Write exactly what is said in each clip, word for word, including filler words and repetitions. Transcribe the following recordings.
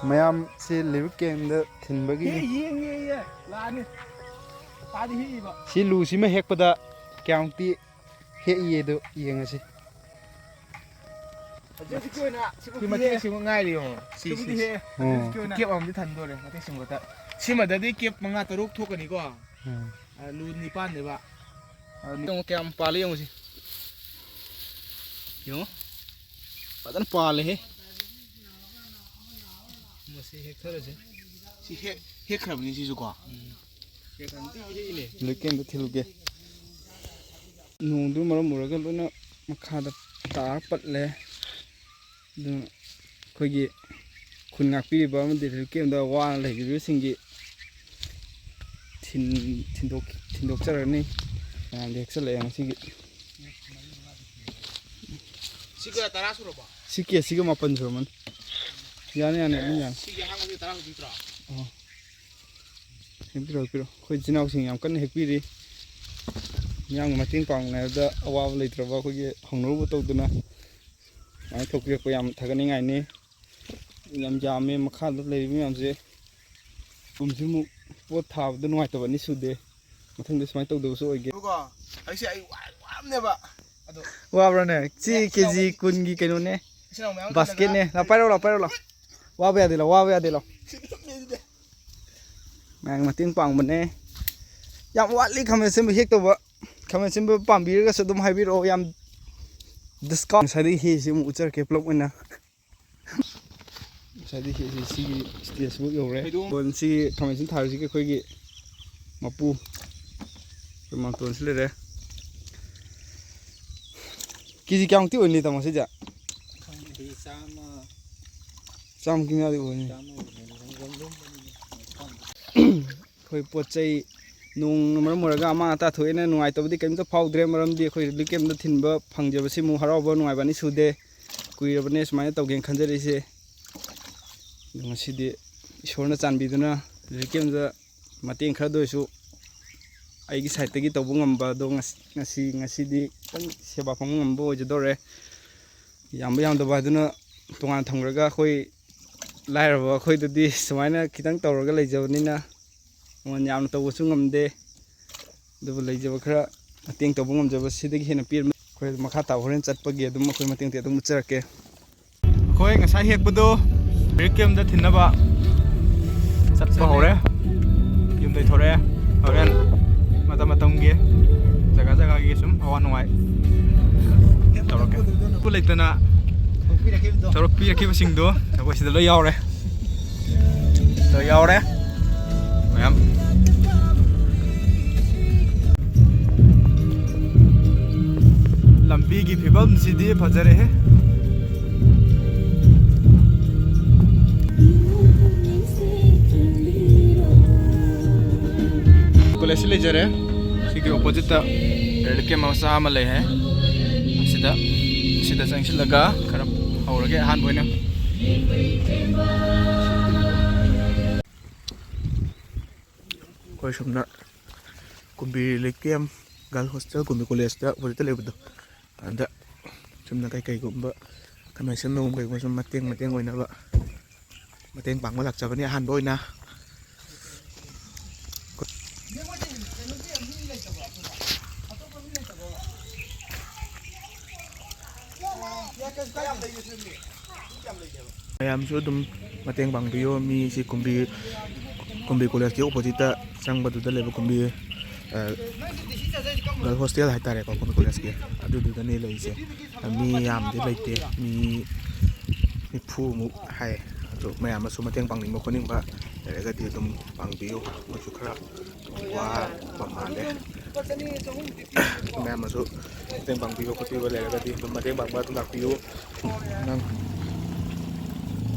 ꯃꯌꯥꯝꯁꯤ ꯂꯤꯔꯨ ꯀꯦꯝꯗ ꯊꯤꯟꯕꯒꯤ ꯍꯦ, ꯌꯦꯡꯉꯦ, ꯌꯦꯡꯉꯦ꯫ ꯂꯥꯛꯑꯅꯤ꯫ ꯄꯥꯗꯤ ꯍꯦꯛꯏꯕ꯫ ꯁꯤ ꯂꯨꯁꯤꯃ ꯍꯦꯛꯄꯗ ꯀꯌꯥꯃꯨꯛꯇꯤ ꯍꯦꯛꯏꯌꯦ ꯑꯗꯨ ꯌꯦꯡꯉꯁꯤ꯫ ꯍꯧꯖꯤꯛ ꯍꯧꯖꯤꯛꯀꯤ ꯑꯣꯏꯅ ꯁꯤꯕꯨ ꯁꯤ ꯃꯇꯦꯛ ꯍꯦꯛꯑꯦ꯫ ꯁꯤꯃꯨꯛ ꯉꯥꯏꯔꯤ ꯌꯦꯡꯉꯣ꯫ ꯁꯤ, ꯁꯤꯕꯨꯗꯤ ꯁꯤ꯫ ꯍꯦꯛꯑꯦ꯫ ꯎꯝ꯫ ꯍꯧꯖꯤꯛ ꯍꯧꯖꯤꯛꯀꯤ ꯑꯣꯏꯅ꯫ ꯀꯦꯞ ꯑꯃꯗꯤ ꯊꯟꯗꯣꯔꯦ ꯃꯇꯦꯛ ꯁꯤꯃꯨꯛꯇ꯫ ꯁꯤꯃꯗꯗꯤ ꯀꯦꯞ ꯃꯉꯥ ꯇꯔꯨꯛ ꯊꯣꯛꯀꯅꯤꯀꯣ꯫ ꯎꯝ꯫ ꯑ, ꯂꯨ ꯅꯤꯄꯥꯟꯅꯦꯕ꯫ ꯑ, ꯌꯦꯡꯉꯣ ꯀꯌꯥꯝ ꯄꯥꯜꯂꯦ ꯌꯦꯡꯉꯨꯁꯤ꯫ ꯌꯦꯡꯉꯣ꯫ ꯐꯖꯅ ꯄꯥꯜꯂꯦꯍꯦ꯫ ꯃꯁꯤ ꯍꯦꯛꯊꯔꯁꯦ꯫ ꯁꯤ ꯍꯦꯛ-, ꯍꯦꯛꯈ꯭ꯔꯕꯅꯤ ꯁꯤꯁꯨ ꯀꯣ꯫ ꯎꯝ꯫ ꯍꯦꯛꯈ꯭ꯔꯕꯅꯤ꯫ ꯂꯣꯏ ꯀꯦꯝꯗ ꯊꯤꯜꯂꯨꯒꯦ꯫ ꯅꯣꯡꯗꯨ ꯃꯔꯝ ꯑꯣꯏꯔꯒ ꯂꯣꯏꯅ ꯃꯈꯥꯗ ꯇꯥꯔ ꯄꯠꯂꯦ꯫ ꯑꯗꯨꯅ ꯑꯩꯈꯣꯏꯒꯤ ꯈꯨꯟ ꯉꯥꯛꯄꯤꯔꯤꯕ ꯑꯃꯗꯤ ꯔꯤꯂꯤꯐ ꯀꯦꯝꯗ ꯋꯥꯅ ꯂꯩꯕꯤꯔꯤꯕꯁꯤꯡꯒꯤ ꯊꯤꯟ-, ꯊꯤꯟꯗꯣꯛ-, ꯊꯤꯟꯗꯣꯛꯆꯔꯅꯤ꯫ ꯃꯌꯥꯝꯗꯤ ꯍꯦꯛꯆꯜꯂꯛꯑꯦ ꯉꯁꯤꯒꯤ꯫ ꯁꯤꯒ ꯇꯔꯥ ꯁꯨꯔꯕꯣ? ꯁꯤ ꯀꯦꯖꯤꯒ ꯃꯥꯄꯟ ꯁꯨꯔꯝꯃꯅꯤ꯫ ꯌꯥꯅꯤ, ꯌꯥꯅꯤ, ꯑꯗꯨꯝ ꯌꯥꯅꯤ꯫ ꯁꯤꯒꯤ ꯑꯍꯥꯡꯕꯁꯤ ꯇꯔꯥ ꯍꯧꯖꯤꯛ ꯅꯠꯇ꯭ꯔꯣ? ꯑꯣ꯫ ꯍꯦꯛꯄꯤꯔꯣ, ꯍꯦꯛꯄꯤꯔꯣ꯫ ꯑꯩꯈꯣꯏ ꯏꯆꯤꯟ ꯏꯅꯥꯎꯁꯤꯡ ꯌꯥꯝ ꯀꯟꯅ ꯍꯦꯛꯄꯤꯔꯤ꯫ ꯃꯤꯌꯥꯝꯒꯤ ꯃꯇꯦꯡ ꯄꯥꯡꯅꯕꯗ ꯑꯋꯥꯕ ꯂꯩꯇ꯭ꯔꯕ ꯑꯩꯈꯣꯏꯒꯤ ꯍꯧꯅꯔꯨꯕ ꯇꯧꯗꯅ ꯁꯨꯃꯥꯏꯅ ꯊꯣꯛꯄꯤꯔꯛꯄ ꯌꯥꯝ ꯊꯥꯒꯠꯅꯤꯡꯉꯥꯏꯅꯤ꯫ ꯌꯥꯝ ꯌꯥꯝꯃꯦ ꯃꯈꯥꯗ ꯂꯩꯔꯤꯕ ꯃꯌꯥꯝꯁꯦ꯫ ꯀꯨꯝꯁꯤꯃꯨꯛ ꯄꯣꯠ ꯊꯥꯕꯗ ꯅꯨꯡꯉꯥꯏꯇꯕ ꯑꯅꯤ ꯁꯨꯗꯦ꯫ ꯃꯊꯪꯗ ꯁꯨꯃꯥꯏꯅ ꯇꯧꯗꯕꯁꯨ ꯑꯣꯏꯒꯦ꯫ ꯑꯗꯨꯒ ꯑꯩꯁꯦ ꯑꯩ ꯋꯥ-, ꯋꯥꯔꯝꯅꯦꯕ꯫ ꯑꯗꯣ ꯋꯥꯕ꯭ꯔꯣꯅꯦ? ꯁꯤ ꯑꯦ, ꯀꯦꯖꯤ ꯏꯆꯤꯟ ꯏꯅꯥꯎ ꯀꯨꯟꯒꯤ ꯀꯩꯅꯣꯅꯦ꯫ ꯏꯆꯤꯟ ꯏꯅꯥꯎ ꯃꯌꯥꯝ ꯕꯥꯁꯀꯦꯠꯅꯦ꯫ ꯇꯤꯟꯅꯔꯒ ꯂꯥ, ꯄꯥꯏꯔꯛꯑꯣ ꯂꯥꯎ, ꯄꯥꯏꯔꯛꯑꯣ ꯂꯥꯎ꯫ ꯋꯥꯕ ꯌꯥꯗꯦ ꯂꯥꯎ, ꯋꯥꯕ ꯌꯥꯗꯦ ꯂꯥꯎ꯫ ꯁꯤꯗꯤ ꯊꯨꯞꯅꯦ ꯑꯗꯨꯗꯤ꯫ ꯃꯌꯥꯝ ꯃꯇꯦꯡ ꯄꯥꯡꯕꯅꯦ꯫ ꯌꯥꯝ ꯋꯥꯠꯂꯤ ꯈꯥꯃꯦꯟ ꯑꯁꯤꯟꯕ ꯍꯦꯛꯇꯧꯕ꯫ ꯈꯥꯃꯦꯟ ꯑꯁꯤꯟꯕ ꯄꯥꯝꯕꯤꯔꯒꯁꯨ ꯑꯗꯨꯝ ꯍꯥꯏꯕꯤꯔꯛꯑꯣ꯫ ꯌꯥꯝ ꯗꯤꯁꯀꯥꯎꯟ꯫ ꯉꯁꯥꯏꯗꯒꯤ ꯍꯦꯛꯏꯁꯤ ꯑꯃꯨꯛ ꯎꯠꯆꯔꯛꯀꯦ ꯄꯨꯂꯞ ꯑꯣꯏꯅ꯫ ꯉꯁꯥꯏꯗꯒꯤ ꯍꯦꯛꯏꯁꯤ ꯁꯤꯒꯤ ꯁ꯭ꯇꯦꯖꯐꯥꯎ ꯌꯧꯔꯦ꯫ ꯐꯩꯗꯣꯝ꯫ ꯁꯤꯒꯤ ꯈꯥꯃꯦꯟ ꯑꯁꯤꯟ ꯊꯥꯔꯤꯁꯤꯒꯤ ꯑꯩꯈꯣꯏꯒꯤ ꯃꯄꯨ, ꯑꯩꯈꯣꯏ ꯃꯥꯝꯇꯣꯟꯁꯨ ꯂꯩꯔꯦ꯫ ꯀꯦꯖꯤ ꯀꯌꯥꯃꯨꯛꯇꯤ ꯑꯣꯏꯅꯤ ꯇꯥꯃꯣ ꯁꯤꯁꯦ? ꯈꯪꯗꯦ, ꯆꯥꯝꯃ꯫ ꯆꯥꯝꯃꯒꯤ ꯃꯌꯥꯗꯤ ꯑꯣꯏꯅꯤ꯫ ꯆꯥꯝꯃ ꯑꯣꯏꯔꯝꯒꯅꯤ, ꯌꯥꯝ ꯂꯨꯝꯕꯅꯤꯅ꯫ ꯑꯩꯈꯣꯏ ꯄꯣꯠ ꯆꯩ ꯅꯣꯡꯅ ꯃꯔꯝ ꯑꯣꯏꯔꯒ ꯑꯃꯥꯡ ꯑꯇꯥ ꯊꯣꯛꯑꯦꯅ ꯅꯨꯡꯉꯥꯏꯇꯕꯗꯤ ꯀꯔꯤꯝꯇ ꯐꯥꯎꯗ꯭ꯔꯦ, ꯃꯔꯝꯗꯤ ꯑꯩꯈꯣꯏ ꯔꯤꯂꯤꯐ ꯀꯦꯝꯞꯇ ꯊꯤꯟꯕ ꯐꯪꯖꯕꯁꯤꯃꯨꯛ ꯍꯔꯥꯎꯕ ꯅꯨꯡꯉꯥꯏꯕ ꯑꯅꯤ ꯁꯨꯗꯦ꯫ ꯀꯨꯏꯔꯕꯅꯦ ꯁꯨꯃꯥꯏꯅ ꯇꯧꯒꯦꯅ ꯈꯟꯖꯔꯛꯏꯁꯦ꯫ ꯑꯗꯣ ꯉꯁꯤꯗꯤ ꯏꯁꯣꯔꯅ ꯆꯥꯟꯕꯤꯗꯨꯅ ꯔꯤꯂꯤꯐ ꯀꯦꯝꯞꯇ ꯃꯇꯦꯡ ꯈꯔꯗ ꯑꯣꯏꯔꯁꯨ ꯑꯩꯒꯤ ꯁꯥꯏꯠꯇꯒꯤ ꯇꯧꯕ ꯉꯝꯕ ꯑꯗꯣ ꯉꯁꯤ, ꯉꯁꯤ, ꯉꯁꯤꯗꯤ ꯈꯤꯇꯪ ꯁꯦꯕꯥ ꯐꯪꯕ ꯉꯝꯕ ꯑꯣꯏꯖꯗꯧꯔꯦ꯫ ꯌꯥꯝꯕ ꯌꯥꯝꯗꯕ ꯍꯥꯏꯗꯨꯅ ꯇꯣꯉꯥꯟꯅ ꯊꯝꯈ꯭ꯔꯒ ꯑꯩꯈꯣꯏ ꯂꯥꯏꯔꯕ ꯑꯩꯈꯣꯏꯗꯗꯤ ꯁꯨꯃꯥꯏꯅ ꯈꯤꯇꯪ ꯇꯧꯔꯒ ꯂꯩꯖꯕꯅꯤꯅ ꯃꯃꯜ ꯌꯥꯝꯅ ꯇꯧꯕꯁꯨ ꯉꯝꯗꯦ꯫ ꯑꯗꯨꯕꯨ ꯂꯩꯖꯕ ꯈꯔ ꯃꯇꯦꯡ ꯇꯧꯕ ꯉꯝꯖꯕ ꯁꯤꯗꯒꯤ ꯍꯦꯟꯅ ꯄꯤꯔꯝꯃꯤ꯫ ꯑꯩꯈꯣꯏ ꯃꯈꯥ ꯇꯥꯕ ꯍꯣꯔꯦꯟ ꯆꯠꯄꯒꯤ ꯑꯗꯨꯝ ꯑꯩꯈꯣꯏ ꯃꯇꯦꯡꯗꯤ ꯑꯗꯨꯝ ꯎꯠꯆꯔꯛꯀꯦ꯫ ꯑꯩꯈꯣꯏ ꯉꯁꯥꯏ ꯍꯦꯛꯄꯗꯣ ꯔꯤꯂꯤꯐ ꯀꯦꯝꯗ ꯊꯤꯟꯅꯕ ꯆꯠꯄ ꯍꯧꯔꯦ꯫ ꯌꯨꯝꯗꯩ ꯊꯣꯔꯛꯑꯦ꯫ ꯍꯣꯔꯦꯟ ꯃꯇꯝ ꯃꯇꯝꯒꯤ ꯖꯒꯥ ꯖꯒꯥꯒꯤ ꯁꯨꯝ ꯑꯋꯥ ꯅꯨꯡꯉꯥꯏ ꯇꯧꯔꯛꯀꯦ꯫ ꯂꯩꯇꯅ ꯇꯧꯔꯛꯄꯤꯔꯛꯈꯤꯕꯁꯤꯡꯗꯣ ꯑꯩꯈꯣꯏ ꯁꯤꯗ ꯂꯣꯏ ꯌꯥꯎꯔꯦ꯫ ꯂꯣꯏ ꯌꯥꯎꯔꯦ ꯃꯌꯥꯝ꯫ ꯂꯝꯕꯤꯒꯤ ꯐꯤꯕꯝꯁꯤꯗꯤ ꯐꯖꯔꯦꯍꯦ꯫ ꯀꯣꯂꯦꯖꯁꯤ ꯂꯩꯖꯔꯦ꯫ ꯁꯤꯒꯤ ꯑꯣꯄꯣꯖꯤꯠꯇ ꯔꯤꯂꯤꯐ ꯀꯦꯝ ꯃꯆꯥ ꯑꯃ ꯂꯩ ꯍꯥꯏ꯫ ꯑꯁꯤꯗ, ꯁꯤꯗ ꯆꯪꯁꯤꯜꯂꯒ ꯈꯔ ꯍꯧꯔꯒꯦ ꯑꯍꯥꯟꯕ ꯑꯣꯏꯅ꯫ ꯑꯩꯈꯣꯏ ꯁꯣꯝꯗ ꯀꯨꯝꯕꯤ ꯔꯤꯂꯤꯐ ꯀꯦꯝ, ꯒꯔꯜ ꯍꯣꯁꯇꯦꯜ, ꯀꯨꯝꯕꯤ ꯀꯣꯂꯦꯖꯇ ꯑꯣꯄꯣꯖꯤꯠꯇ ꯂꯩꯕꯗꯣ, ꯑꯗ ꯁꯣꯝꯗ ꯀꯩꯀꯩꯒꯨꯝꯕ ꯀꯟꯚꯦꯟꯁꯟ ꯅꯨꯡ ꯀꯩꯒꯨꯝꯕ ꯁꯨꯝ ꯃꯇꯦꯡ, ꯃꯇꯦꯡ ꯑꯣꯏꯅꯕ ꯃꯇꯦꯡ ꯄꯥꯡꯕ ꯂꯥꯛꯆꯕꯅꯤ ꯑꯍꯥꯟꯕ ꯑꯣꯏꯅ꯫ ꯃꯌꯥꯝꯁꯨ ꯑꯗꯨꯝ ꯃꯇꯦꯡ ꯄꯥꯡꯕꯤꯌꯨ꯫ ꯃꯤ ꯁꯤ ꯀꯨꯝꯕꯤ, ꯀꯨꯝꯕꯤ ꯀꯣꯂꯦꯖꯀꯤ ꯑꯣꯄꯣꯖꯤꯠꯇ ꯆꯪꯕꯗꯨꯗ ꯂꯩꯕ ꯀꯨꯝꯕꯤ, ꯑ, ꯒꯔꯜ ꯍꯣꯁꯇꯦꯜ ꯍꯥꯏꯇꯥꯔꯦꯀꯣ, ꯀꯨꯝꯕꯤ ꯀꯣꯂꯦꯖꯀꯤ, ꯑꯗꯨꯗꯨꯗꯅꯦ ꯂꯩꯔꯤꯁꯦ꯫ ꯃꯤ ꯌꯥꯝꯗꯤ ꯂꯩꯇꯦ, ꯃꯤ ꯅꯤꯐꯨꯃꯨꯛ ꯍꯥꯏ꯫ ꯑꯗꯣ ꯃꯌꯥꯝꯅꯁꯨ ꯃꯇꯦꯡ ꯄꯥꯡꯅꯤꯡꯕ ꯈꯣꯠꯅꯤꯡꯕ ꯂꯩꯔꯒꯗꯤ ꯑꯗꯨꯝ ꯄꯥꯡꯕꯤꯌꯨ꯫ ꯃꯣꯏꯁꯨ ꯈꯔ ꯋꯥꯕ ꯃꯥꯜꯂꯦ꯫ ꯃꯌꯥꯝꯅꯁꯨ ꯃꯇꯦꯡ ꯄꯥꯡꯕꯤꯕ ꯈꯣꯠꯄꯤꯕ ꯂꯩꯔꯒꯗꯤ ꯑꯗꯨꯝ ꯃꯇꯦꯡ ꯄꯥꯡꯕ ꯑꯗꯨꯝ ꯂꯥꯛꯄꯤꯌꯨ꯫ ꯅꯪ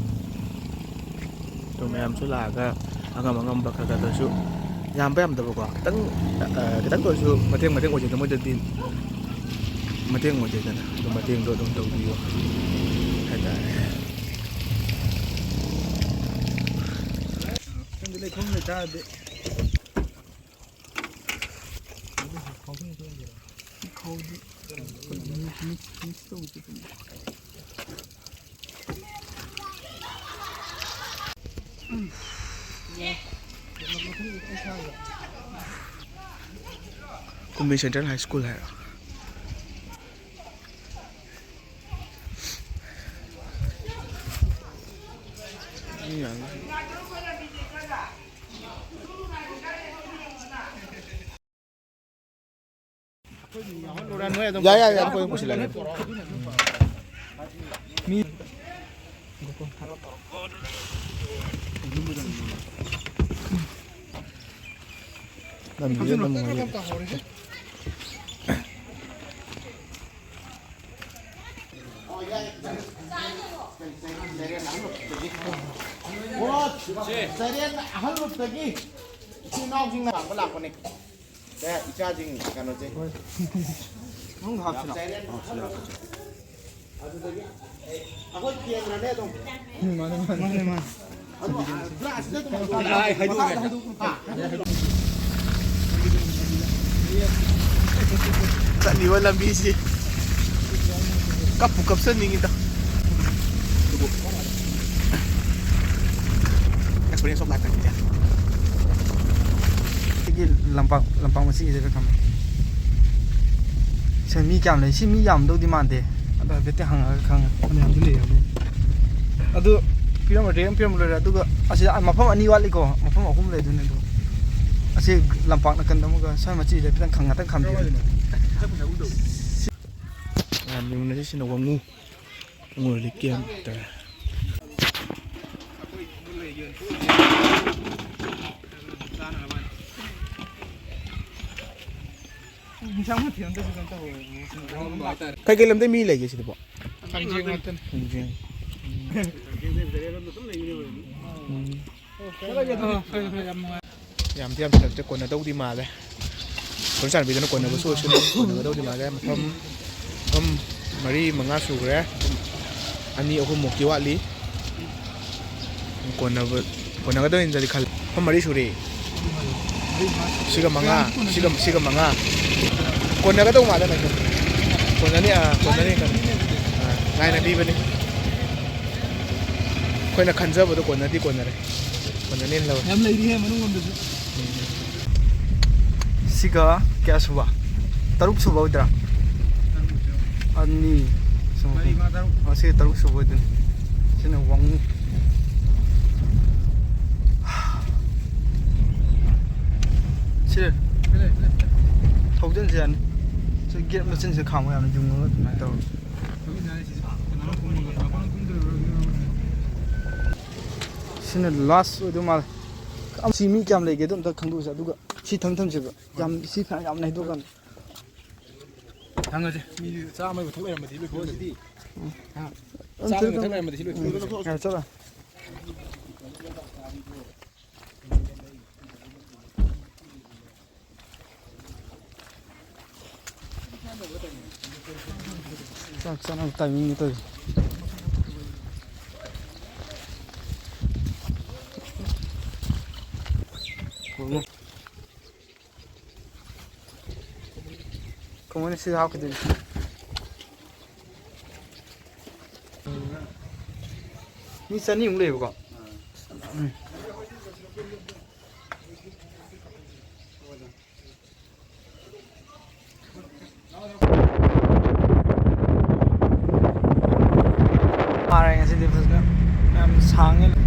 ꯑꯗꯨ ꯃꯌꯥꯝꯁꯨ ꯂꯥꯛꯑꯒ ꯑꯉꯝ ꯑꯉꯝꯕ ꯈꯔ ꯈꯔꯗꯁꯨ, ꯌꯥꯝꯕ ꯌꯥꯝꯗꯕꯀꯣ, ꯈꯤꯇꯪ, ꯑ, ꯈꯤꯇꯪꯗ ꯑꯣꯏꯔꯁꯨ ꯃꯇꯦꯡ, ꯃꯇꯦꯡ ꯑꯣꯏꯖꯩꯗꯅ ꯃꯣꯏꯗꯗꯤ, ꯃꯇꯦꯡ ꯑꯣꯏꯖꯩꯗꯅ, ꯑꯗꯨ ꯃꯇꯦꯡꯗꯣ ꯑꯗꯨꯝ ꯇꯧꯕꯤꯌꯨ ꯍꯥꯏꯇꯥꯔꯦ꯫ ꯈꯪꯗꯦ, ꯂꯩꯈꯣꯝ ꯂꯩꯇꯥꯔꯗꯤ꯫ ꯈꯥꯎꯗꯤ ꯃꯤꯛꯁ, ꯃꯤꯛꯁ ꯇꯧꯕꯁꯦ ꯑꯗꯨꯝ꯫ ꯀꯨꯝꯕꯤ ꯁꯦꯟꯇ꯭ꯔꯦꯜ ꯍꯥꯏ ꯁ꯭ꯀꯨꯜ ꯍꯥꯏꯔꯣ? ꯃꯤ ꯌꯥꯝꯃꯤ꯫ ꯌꯥꯏ, ꯌꯥꯏ, ꯌꯥꯏ, ꯑꯩꯈꯣꯏ ꯄꯨꯁꯤꯜꯂꯒꯦ꯫ ꯃꯤ ꯂꯝꯕꯤꯗ ꯑꯗꯨꯝ ꯉꯥꯏ꯫ ꯆꯔꯦꯟ ꯑꯍꯜꯂꯨꯞꯇꯒꯤ ꯏꯆꯤꯟ ꯏꯅꯥꯎꯁꯤꯡꯅ ꯂꯥꯛꯄ ꯂꯥꯛꯄꯅꯤ꯫ ꯁꯦ, ꯏꯆꯥꯁꯤꯡ ꯀꯩꯅꯣꯁꯦ꯫ ꯃꯅꯨꯡꯗ ꯍꯥꯞꯁꯤꯔꯣ? ꯆꯔꯦꯟ ꯑꯍꯜꯂꯨꯞ꯫ ꯑꯗꯨꯗꯒꯤ ꯑꯩꯈꯣꯏ ꯀꯦꯟꯗ꯭ꯔꯅꯦ ꯑꯗꯨꯝ꯫ ꯃꯥꯅꯦ, ꯃꯥꯅꯦ꯫ ꯃꯥꯅꯦ, ꯃꯥꯅꯦ꯫ ꯑꯗꯨ, ꯑ, ꯄꯨꯔꯥ ꯑꯁꯤꯗ ꯑꯗꯨꯝ ꯍꯥꯏ-, ꯍꯥꯏꯗꯣꯛꯑꯒꯦ꯫ ꯍꯥ? ꯆꯠꯂꯤꯕ ꯂꯝꯕꯤꯁꯤ ꯀꯞꯄꯨ ꯀꯞꯆꯅꯤꯡꯉꯤꯗ꯫ ꯑꯗꯨꯕꯨ experience of life ꯍꯥꯏꯕꯁꯦ꯫ ꯁꯤꯒꯤ ꯂꯝꯄꯥꯛ, ꯂꯝꯄꯥꯛ ꯃꯆꯤꯁꯤꯗ ꯊꯝꯃꯦ꯫ ꯁꯦ, ꯃꯤ ꯀꯌꯥꯝ ꯂꯩ? ꯁꯤ ꯃꯤ ꯌꯥꯝꯗꯧꯗꯤ ꯃꯥꯟꯗꯦ꯫ ꯑꯗꯣ ꯍꯥꯏꯐꯦꯠꯇꯤ ꯍꯪꯉꯒ ꯈꯪꯉꯦ꯫ ꯐꯅꯌꯥꯝꯗꯤ ꯂꯩꯔꯝꯅꯤ꯫ ꯑꯗꯨ ꯄꯤꯔꯝꯃꯗꯤ ꯑꯗꯨꯝ ꯄꯤꯔꯝꯕ ꯂꯣꯏꯔꯦ꯫ ꯑꯗꯨꯒ ꯑꯁꯤꯗ ꯃꯐꯝ ꯑꯅꯤ ꯋꯥꯠꯂꯤꯀꯣ? ꯃꯐꯝ ꯑꯍꯨꯝ ꯂꯩꯗꯣꯏꯅꯦ꯫ ꯑꯗꯣ ꯑꯁꯤ ꯂꯝꯄꯥꯛ ꯅꯥꯀꯟꯗ ꯑꯃꯒ ꯁ꯭ꯋꯥꯏ ꯃꯆꯤꯁꯤꯗ ꯈꯤꯇꯪ ꯈꯪ-, ꯉꯥꯛꯇꯪ ꯈꯥꯝꯕꯤꯌꯨ꯫ ꯃꯌꯥꯝ ꯌꯦꯡꯃꯤꯟꯅꯁꯤ꯫ ꯁꯤꯅ ꯋꯥꯉꯨ꯫ ꯋꯥꯉꯨ ꯂꯤꯛ ꯀꯦꯝ ꯇꯧꯔꯦ꯫ ꯀꯩꯀꯩ ꯂꯝꯗꯩ ꯃꯤ ꯂꯩꯒꯦ ꯁꯤꯗꯕꯣ? ꯀꯛꯆꯤꯡ ꯉꯥꯛꯇꯅꯤ꯫ ꯀꯛꯆꯤꯡ꯫ ꯎꯝ꯫ ꯑꯣ, ꯐꯔꯦ, ꯐꯔꯦ, ꯌꯥꯝ ꯅꯨꯡꯉꯥꯏ꯫ ꯌꯥꯝꯗꯤ ꯌꯥꯝꯁꯤꯜꯂꯛꯇ꯭ꯔꯦ, ꯀꯣꯟꯅꯗꯧꯗꯤ ꯃꯥꯜꯂꯦ꯫ ꯈꯨꯔꯨꯝ ꯆꯥꯟꯕꯤꯗꯨꯅ ꯀꯣꯟꯅꯕꯁꯨ ꯑꯣꯏꯁꯅꯨ, ꯀꯣꯟꯅꯒꯗꯧꯗꯤ ꯃꯥꯜꯂꯦ꯫ ꯃꯐꯝ, ꯃꯐꯝ ꯃꯔꯤ ꯃꯉꯥ ꯁꯨꯈ꯭ꯔꯦ, ꯑꯅꯤ ꯑꯍꯨꯝꯃꯨꯛꯇꯤ ꯋꯥꯠꯂꯤ꯫ ꯀꯣꯟꯅꯕ, ꯀꯣꯟꯅꯒꯗꯧꯔꯤꯅꯗꯤ ꯈꯜꯂꯤ꯫ ꯃꯐꯝ ꯃꯔꯤ ꯁꯨꯔꯦ꯫ ꯁꯤꯒ ꯃꯉꯥ, ꯁꯤꯒ, ꯁꯤꯒ ꯃꯉꯥ꯫ ꯀꯣꯟꯅꯒꯗꯧ ꯃꯥꯜꯂꯦ ꯃꯩꯁꯦ꯫ ꯀꯣꯟꯅꯅꯤ, ꯑꯥ, ꯀꯣꯟꯅꯅꯤ ꯈꯜꯂꯤ꯫ ꯑꯥ, ꯉꯥꯏꯅꯕꯤꯕꯅꯤ꯫ ꯑꯩꯈꯣꯏꯅ ꯈꯟꯖꯕꯗꯣ ꯀꯣꯟꯅꯗꯤ ꯀꯣꯟꯅꯔꯦ꯫ ꯀꯣꯟꯅꯅꯦꯅ ꯂꯧꯔꯦ꯫ ꯌꯥꯝ ꯂꯩꯔꯤꯍꯦ ꯃꯅꯨꯡ ꯂꯣꯝꯗꯁꯨ꯫ ꯁꯤꯒ ꯀꯌꯥ ꯁꯨꯕ? ꯇꯔꯨꯛ ꯁꯨꯕ ꯑꯣꯏꯗꯣꯏꯔꯥ? ꯑꯅꯤ, ꯁꯨꯝ, ꯃꯔꯤ, ꯃꯉꯥ, ꯇꯔꯨꯛ꯫ ꯑꯣ, ꯁꯤ ꯇꯔꯨꯛ ꯁꯨꯕ ꯑꯣꯏꯗꯣꯏꯅꯤ꯫ ꯁꯤꯅ ꯋꯥꯡꯉꯨ꯫ ꯁꯤ ꯊꯧꯖꯤꯟꯁꯦ ꯌꯥꯅꯤ꯫ ꯁꯤ ꯒꯦꯠ ꯃꯆꯤꯟꯁꯤꯗ ꯈꯥꯝꯃꯣ ꯌꯥꯅꯤ, ꯌꯨꯡꯉꯒ ꯑꯗꯨꯃꯥꯏꯅ ꯇꯧꯔꯒ꯫ ꯁꯤꯅ ꯂꯥꯁ ꯑꯣꯏꯗꯧ ꯃꯥꯜꯂꯦ꯫ ꯁꯤ ꯃꯤ ꯀꯌꯥꯝ ꯂꯩꯒꯦꯗꯣ ꯑꯝꯇ ꯈꯪꯗꯣꯛꯁꯦ, ꯑꯗꯨꯒ ꯁꯤ ꯊꯝ ꯊꯝꯁꯦꯕ꯫ ꯌꯥꯝ, ꯁꯤ ꯐꯅꯌꯥꯝ ꯌꯥꯝꯅ ꯍꯩꯗꯣꯛꯑꯀꯥꯟꯗ꯫ ꯍꯪꯉꯁꯦ꯫ ꯃꯤ ꯆꯥꯝꯃꯒꯤ ꯃꯊꯛ ꯂꯩꯔꯝꯃꯗꯤ ꯂꯣꯏ ꯈꯨꯝꯃꯝꯃꯅꯤ꯫ ꯍꯥ? ꯆꯥꯝꯃꯒꯤ ꯃꯊꯛ ꯂꯩꯔꯝꯃꯗꯤ ꯁꯤ ꯂꯣꯏ ꯈꯨꯝꯃꯝꯃꯅꯤ꯫ ꯌꯥꯔꯦ, ꯆꯠꯂꯣ꯫ ꯆꯥꯛ ꯆꯥꯅꯕ timing ꯅꯤ ꯇꯧꯔꯤꯁꯦ꯫ ꯀꯃꯥꯏꯅ ꯁꯤꯗ ꯍꯥꯞꯈꯤꯗꯣꯏꯅꯣ? ꯃꯤ ꯆꯅꯤꯃꯨꯛ ꯂꯩꯕꯀꯣ꯫ ꯎꯝ꯫ ꯐꯥꯔꯦ ꯉꯁꯤꯗꯤ ꯐꯖꯅ꯫ ꯌꯥꯝ ꯁꯥꯡꯉꯦ꯫